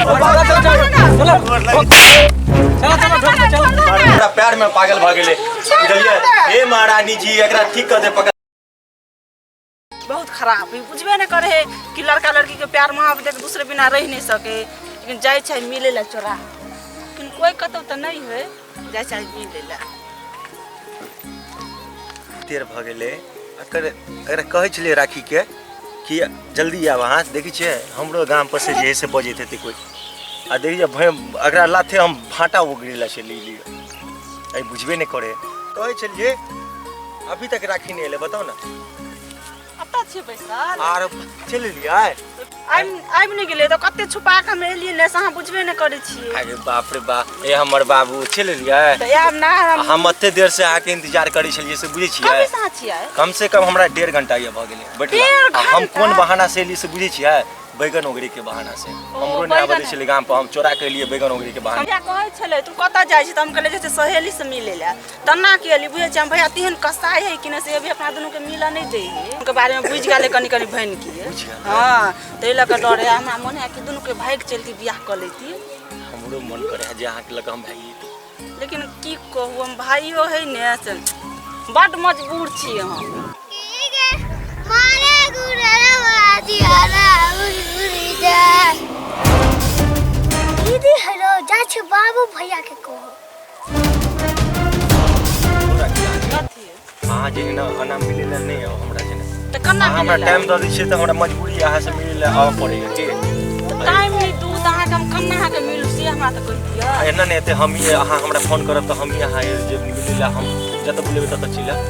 चलो चलो चलो ठोक दे, चलो। हमरा पैर में पागल भऽ गेलै, बुझलियै? हे महारानी जी, एकरा ठीक कऽ दे पकड़। बहुत खराब है, बुझबे नहीं करे है कि लड़का लड़की के प्यार मोहब्बत एक दूसरे बिना रह नहीं सके। लेकिन जाए चाहे मिले ला चोरा, लेकिन कोई कतौ तो नहीं है, जाए चाहे मिले ला। देर भऽ गेलै। एकर एकरा कहै छलियै राखीके कि जल्दी आब अहाँ, देखै छियै हमरो गाम पर से जे है से बजैत हेतै कोइ। आ देखै छियै भै एकरा लाथे हम भाटा उगड़े ला चलि एलियै, एहि बुझबे नहि करै। कहै छलियै अभी तक राखी नहि एलै, बताउ ने। कतऽ छियै बैसल? आर चलि एलियै? आबि नहि गेलै तऽ कते छुपा कऽ हम एलियै ने, से अहाँ बुझबे नहि करै छियै। अरे बाप रे बाप, ए हमर बाबू, चलि एलियै? तऽ आब ना हम एते देर से अहाँके इंतजार करै छलियै से बुझै छियै? कभी से अहाँ छियै? कम से कम हमरा 1.5 घंटा ये भऽ गेलै बैठला। 1.5 आ हम घंटा? कोन बहाना से एलियै से बुझै छियै? बैगन ओगरे के बहाना से। हमरो नहि आबऽ दै बैगन। छलै गाम पर, हम चोरा के एलियै बैगन ओगरे के बहाना। भैया कहै छलै तू कतऽ जाइ छी, तऽ हम कहलियै जे सहेली से मिलै लए, तेना के एली बुझै छियै हम। भैया तेहन कसाई है कि नहि से अभी अपना दुनू के मिलऽ नहि दै है। उनके बारे में बुझि गेलै कनि कनि बनि के। बुझि गेलै? हँ, ताहि लऽ कऽ डर है हमरा। मोन है कि दुनू के भागि चलती, बियाह कऽ लैती। हमरो मन करे है जे अहाँके लऽ कऽ हम भागि जैती। लेकिन की कहू, हम भाइयो है ने से बड्ड मजबूर छी हम। दीदी हेलो, जाइ छी बाबू भैया के कहो। कथी? अहाँ जे है ने एना मिलै लए नहि आउ हमरा जे ने। तऽ केना अहाँ हमरा मिलै? टाइम दऽ दै छियै तऽ हमरा मजबूरी अहाँ से मिलै लए आबऽ पड़ैया की। टाइम नहि दू तऽ अहाँके हम केना अहाँके मिलू से हमरा तऽ कहि दिअ। एना नहि हेतै, हमही अहाँ हमरा फोन करब तऽ हमही अहाँ जे मिलै लए, हम जतऽ बुलेबै ततऽ चलि आयब।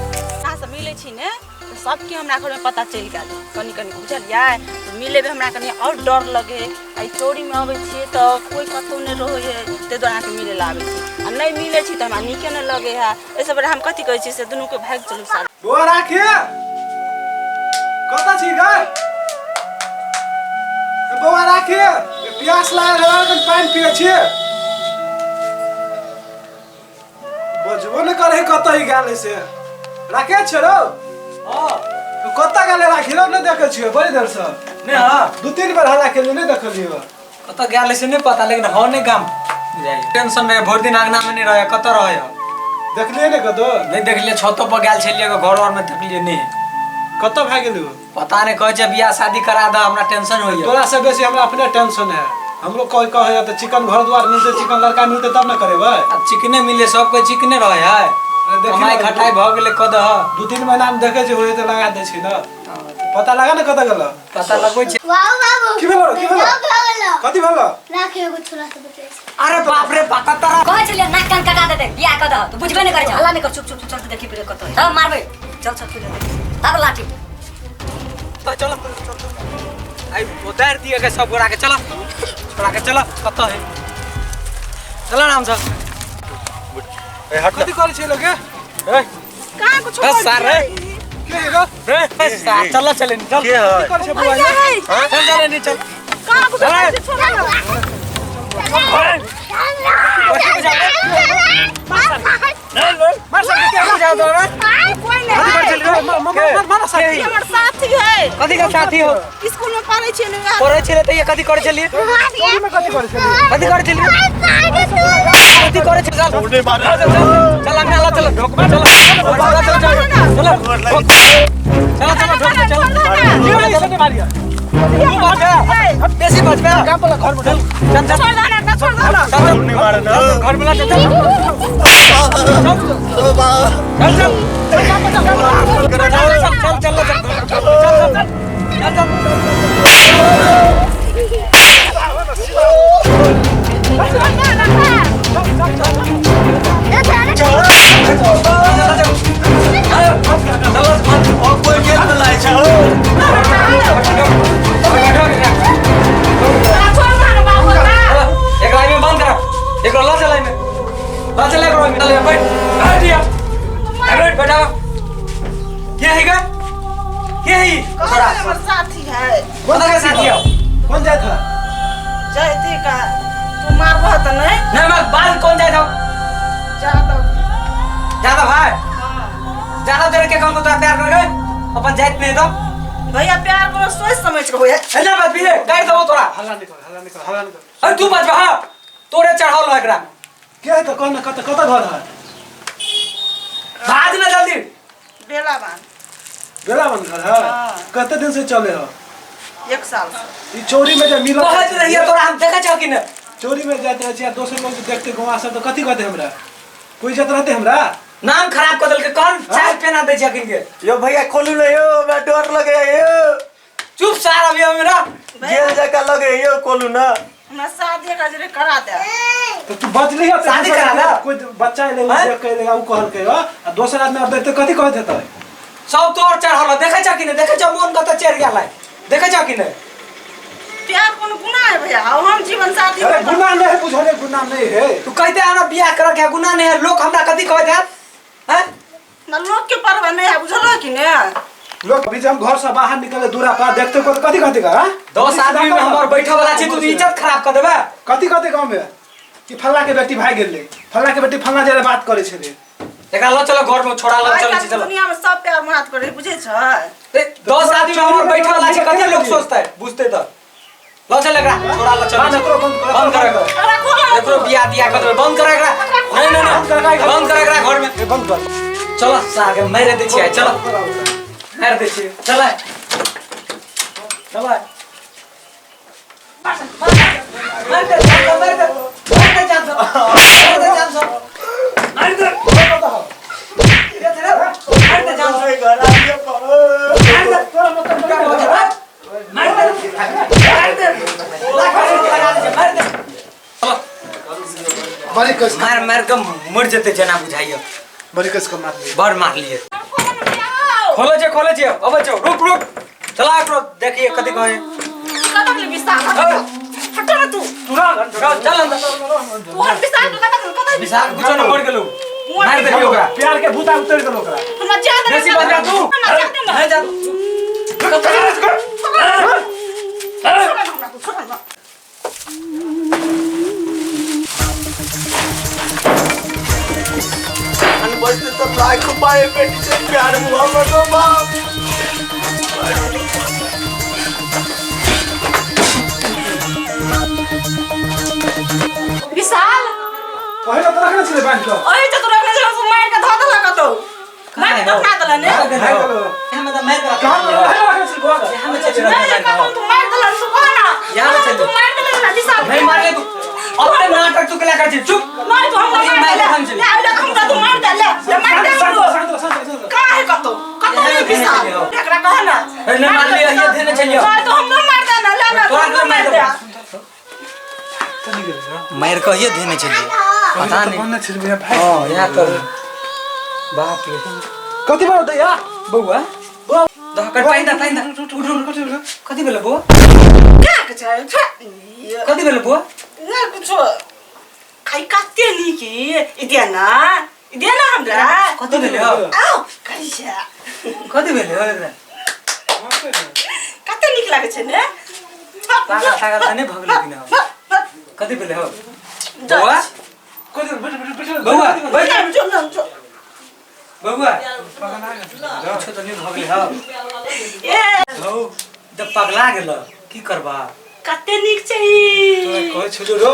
अहाँसँ मिलै छी ने तऽ सबके हमरा घरमे पता चलि गेल कनि कनि, बुझलियै? तऽ मिलेबै हमरा कनि आओर डर लगे। आ चोरीमे अबै छियै तऽ कोइ कतहु नहि रहै है, ताहि दुआरे अहाँके मिलै लए आबै छी। आ नहि मिलै छी तऽ हमरा नीके नहि लगै है। एहिसँ बड़ा हम कथी कहै छी से दुनूके भागि चलू साथ। बौआ राखी, कतऽ छी गे? ए बौआ राखी, प्यास लागल है, कनि पानि पियै छी। बजबो नहि करे, कतऽ ही गेल से राखे छै रौ? हाँ। तू कतऽ गेलै राखी रौ? नहि देखै छियै बड़ी देर से। नहि, हाँ। 2-3 बेर हल्ला केलियै, नहि देखलियै। कतऽ गेल से नहि पता, लेकिन हाँ नहि गाम जाइए। टेंशन रहे, भरि दिन अंगना में नहीं रहे, कतऽ रहे? देखलियै नहि कतौ? नहीं देखलियै, छतो पर गेल छलियै, घर और में देखलियै नहीं। कतऽ भए गेलै? पता नहीं, कहै छै बियाह शादी करा दे, हमरा टेंशन होइए। तोरा से बेसी हमरा अपने टेंशन है। हमरो कोई कहे तऽ चिकन घर द्वार मिलते, चिकन लड़का मिलते तब ने करेबै। आब चिकने मिले, सब कोई चिकने रहे है। देखी कमाई ना, खटाई भऽ गेलै कऽ दह। 2-3 महीना में देखे छी होय तऽ लगा दै छी ने। पता लगा ने कतऽ गेल। पता लगबै छै। बाबू बाबू। की भेलो? की भेलो? गजब भऽ गेलो। कथी भेलो? राखी एगो छोरा से बतबै छै। अरे बाप रे बाप, कतऽ कहै छलियै नाक कान कटा देतै, बियाह कऽ दह, तू बुझबे नहि करै छै। हल्ला नहि कर, चुप चुप चल, देखी पहिले कतऽ है। तब मारबै, चल चल पहिले तब लाठी। चलो आई उतार दिए के सब गोरा के, चलो छोड़ा के चलो, कतऽ है? चलो आराम से। ए हट। कथी करै छै लोग? ए कहाँ कुछ बस सार रे। के हे रौ? रे सार, चलो चले नहीं, चल। के है? करै छै बौआ? भैया है। चल चले नहीं, चल। कहाँ कुछ चल। छोड़ा ना। मार सब के बुझा दो रे। कोई नहीं कथी कर चली रे? मार मार साथी। ई हमर साथी है। कथी का साथी हो? स्कूल में पढ़ै छियै ने वएह। पढ़ै छलै तऽ ये कथी करै छलियै? चोरी में कथी करै छलियै? कथी करै छलियै? कथी करै छलियै? चल छोड़ने मार। चल चल अंगना ला, चल ढोक चल चल चल चल चल चल चल ढोक चल। की से मारिया? तू बच गया, बेसी बच गया। काम पर घर में चल चल चल। छोड़ दो ना, छोड़ दो ना। चल चल नहीं मार ना। घर में ला, चल चल चल चल चल चल चल चल चल चल चल। कोई के लाइ छै? छोड़ दो ना बाबू ना। एकरा में बंद करा, एकरा ला चल में, ला चल एकरा में, चल बैठ बैठ दिया बैठ बैठा। के है गा? के है कहाँ हमर साथी है। कौन का साथी हो? कौन जाय था? जायते का तू मारबह तऽ नहीं। नहीं मैं बाल कौन जाए था? जादव। ज्यादा भाई? हाँ। ज्यादा देर के कौन को तोरा प्यार कर गए अपन जाइत नहीं तो? भैया प्यार करो सोच समझ के होया। ए जा बात भी गाड़ दबो तोरा। हल्ला नहीं कर, हल्ला नहीं कर, हल्ला नहीं कर। अरे तू बजबा हां तोरे चढ़ावल है एकरा के है तो कह ना कत कत घर है भाज ना जल्दी बेला बान बेलावन घर है हाँ। कते दिन से चले हो एक साल से ई चोरी में जे मिलत कहत रहिए तोरा हम देखै छौ कि न चोरी में जाते रहे छी आ दोसर लोग देखते गाँव सब तो कथी कहते हमरा कोई जात रहते हमरा नाम खराब कर देलकै कौन चाय पेना दै छै अखिन के यो भैया खोलू ना यो हमरा डर लगे यो चुप सार अभी हमरा जेल जका लगे यो खोलू ना हमरा शादी एकरा जरे करा दे तो तू बचली है शादी करा दा। कोई बच्चा एले हैं? देख के एले उ कहलकै हो आ दोसर आदमी अब देखते कथी कहत हेतै सब तोर चढ़ल देखै छौ कि न देखै छौ मोन कतऽ चढ़ गेल है देखै छौ कि न प्यार कोनो गुनाह है भैया और हम जीवन साथी अरे गुनाह नहीं है बुझले गुनाह नहीं है तू कहते आना बियाह कर के गुनाह नहीं है लोग हमरा कथी कहत है हैं ना लोग के परवाह नहीं है बुझलो कि ने लोग अभी जब हम घर से बाहर निकले दूरा पा देखते को कथी कहते का हाँ? 10 आदमी में हमर बैठे वाला छी तू इज्जत खराब कर देबे कथी कहते गाँव में कि फल्ला के बेटी भाग गेलै फल्ला के बेटी फल्ला जरे बात करे छलै एकरा ल चलो घर में छोड़ा ल आइ चल काल्हि चलो दुनिया में सब प्यार मोहब्बत करे बुझे छ 10 आदमी में हमर बैठे वाला छी कते लोग सोचते बुझते त ल चल एकरा छोड़ा ल चल बंद करो, बंद करो, बंद कर एकरा। एकरा खोला एकरो बियाह दिया कर देबै बंद कर एकरा नहीं नहीं नहीं बंद कर एकरा घर में ए बंद कर चलो सागे मारि दै छियै चलो मारि दै छियै चल चल मारि दे मारि दे मारि दे जान सब मारि दे जान सब मारि दे मारि दे जान सब घर आ गया मारि दे मारि दे मारि दे लगा दे मारि दे चलो बड़ी कस मार मार के मर जेतै जेना बुझाइयो बड़ी कस के मार बड़ मारलिए खोलो छे खोलो छे अबै छौ रुक रुक चला एकरो देखिए कथी कहे कतक ले विशाल हटो ना तू चल चल अंदर तू हट विशाल के कतक कतक विशाल कुछो न मर गेलौ मार देलियो ओकरा प्यार के भूता उतर गेल ओकरा हमरा जा दे बेसी बजा तू हमरा जा दे ना नहीं जा छोड़ ना हमरा तू, छोड़ ना अन बचते तो लाख पाए बेटी से प्यार मोहब्बत हो बाप विशाल पहिले त रखने छलै बान्हि कऽ ओहि जे तू रखने छल तू मारि के धऽ देलक कतौ मारि के दफना देलक ने भागि गेलो हम त मार कहाँ रखने रखने छलै बौआ के? हम चल नहीं कतौ तू मारि देलक तू कह ना यहाँ में चल। तू मारि देलक ना विशाल नहीं मारले तू अपने नाटक तू केला कर छी चुप नहीं तू हमरा नहीं, मारि मारि हम देलक चल ले आबि हमरा तू मारि देलक ले मारि दे शान्त हमरो। रह, शान्त रह, शान्त रह, शान्त रह। कहाँ है कतौ कतौ यहाँ नहीं में विशाल चलियो। एकरा कह ना ए, नहीं मारलियो, ये धेने चलियो। नहीं तो हमरो मारि दे ना ले ना तोरा हमरो के मारि मारि दे मार कहिए धेने चलिए पता नहीं बन्ने छलै भैया, भागि हां यहाँ कर बाप रे कति बड़ा दैया बौआ दह कर पाइन दा पाइन दा उठ उठ उठ कति बेला बौआ क्या के छै कति बेला बौआ ना कुछो खाइ कते नीक ई दे ना ई दे ना हमरा कति भेलै हौ आओ कैसा कति भेलै हौ एकरा कते नीक लागै छै ने पागल सागल त नहि भऽ गेलै कि न कति भेलै हौ बौआ कति बैठ बैठ बैठ बौआ बैठ ए बौआ कुछो त नहि भऽ गेलै हौ हौ जब पगला गेल की करबा कते नीक छै तोरा ई। कहै छलौ रो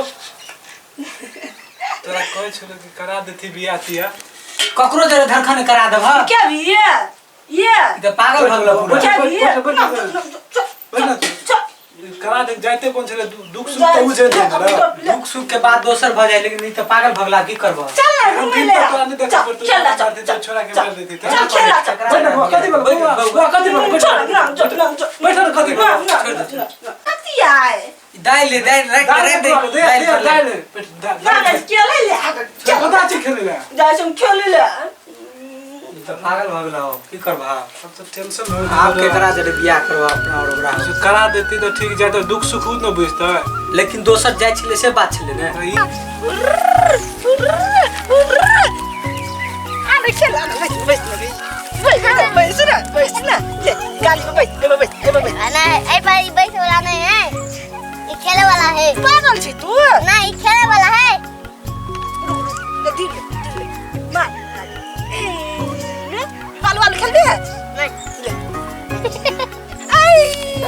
तोरा कहै छलौ कि करा देती बियाह तिया ककरो जरे धरखन करा देब हौ क्या भी ये ये ई त पागल भऽ गेल पूरा क्या भी ये बैठ, बैठ, बैठ, बैठ ना तू। करा दे जाइते कोन छलै दुख सुख त उ जेतै ना दुख सुख के बाद दोसर भऽ जाए लेकिन ई त पागल भऽ गेला की करबा चल ना घूमे ले तोरा नहीं देखा पर तू चल ना मार देती, छोड़ा के मार देती चल खेला चल बैठ ना बौआ, कथी भेल बौआ बौआ कथी भेल बैठ चल ना चल ना बैठ ना कथी भेल कथी आए दाइल ले दाइल राख राख दे दाइल दाइल दाइल बैठ ना दाइल खेले ले चल कता छै खेलै ला जाइ हम खेले ले ई त पागल भऽ गेला हौ की करबा अब तो टेंशन हो आप केकरा जरे बियाह करबा अपना और ओकरा से करा देती तो ठीक जाए दुख सुख उ न बुझतै लेकिन दोसर जाइ छलै से बात छलै ने ई आने खेला ना बैठ बैठ बैठ बैठ ना बैठ ना ले गाड़ी में बैठ बैठ बैठ बैठ नहीं ऐ पर ई बैठे वाला नहीं है ये खेले वाला है पागल छी तू ना ये खेले वाला है रुक रुक ले धीरे धीरे मार बाल बाल खेलबे नहीं ले आई खेल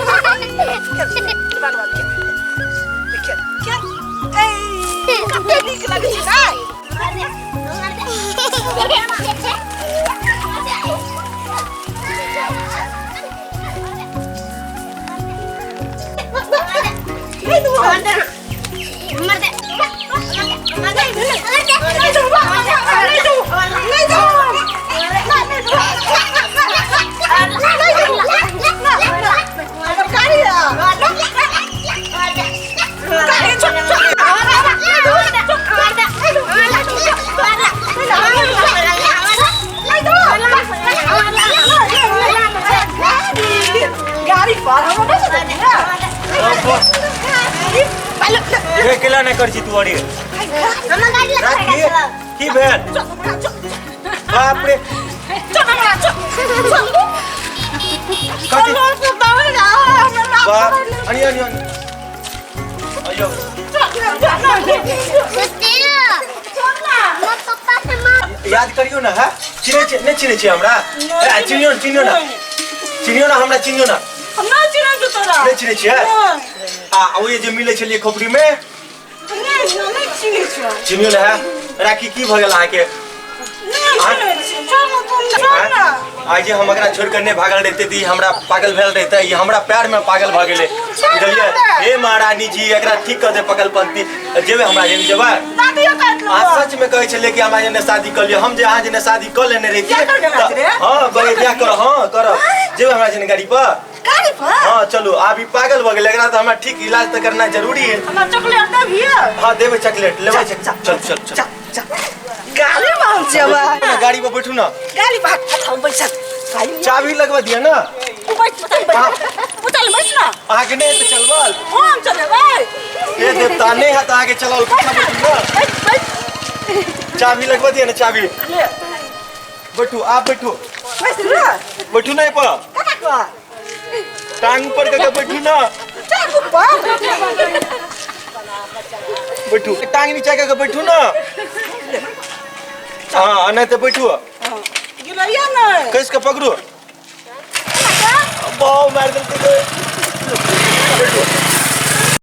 बाल बाल खेल ले खेल खेल हमर दे हमर दे नहीं दो नहीं दो नहीं दो गाड़ी पर हम नहीं ए केला नहीं कर छी तू अरे राखी की भेल बाप रे कथी बाप अनि अनि अनि अयो याद करियो ना हां चिन्है छी नहीं चिन्है छी हमरा ए चिन्हियो चिन्हियो ना चिन्हियो ना हमरा चिन्हियो ना हम नहीं चिन्है छी तोरा नहीं चिन्है छियै आ ओ जे मिलै छलियै खोपड़ी में नहीं नहीं चिन्है छियै चिन्हियो ना है राखी की भऽ गेल अहाँके नहीं चिन्है छियै चल ना तुम चल ना आइ जे हम एकरा छोड़ के नहीं भागल रहते त ई हमरा पागल भेल रहते ई हमरा प्यार में पागल भऽ गेलै बुझलियै हे महारानी जी एकरा ठीक कर दे पगलपंती जेबै हमरा जेने जेबै दादियो काट लो अहाँ सच में कहै छलियै कि हमरा जेने शादी कऽ लिअ हम जे अहाँ जेने शादी कऽ लेने रहितियै बियाह कर लेना रे? हां बड़े बियाह कर हां करब जेबै हमरा जेने गाड़ी पर गाड़ी पर हां चलू आब ई पागल भऽ गेलै एकरा तऽ हमरा ठीक इलाज तऽ करना जरूरी है हमरा चॉकलेट देबियै हां देबै चॉकलेट लेबै चल चल चल चल चल गाड़ी में हम जेबै गाड़ी पर बैठू ना गाड़ी पर हम बैठत चाबी लगवा दिया ना तू बैठ चल बैठ चल बैठ ना अहाँ के नहीं तो चलबल हम चलेबै ए देवता नहीं है तो आगे चलाओ पीछा बैठू ना बैठ बैठ चाबी लगवा दिया ना चाबी ले बैठू आप बैठू बैठ ना बैठू ना पर कना को टांग ऊपर करके बैठू ना चल ऊपर बैठू टांग नीचा करके बैठू ना हाँ नहीं तो बैठू गिरैया नहीं कस के पकड़ू बाव मार देलकै। बैठू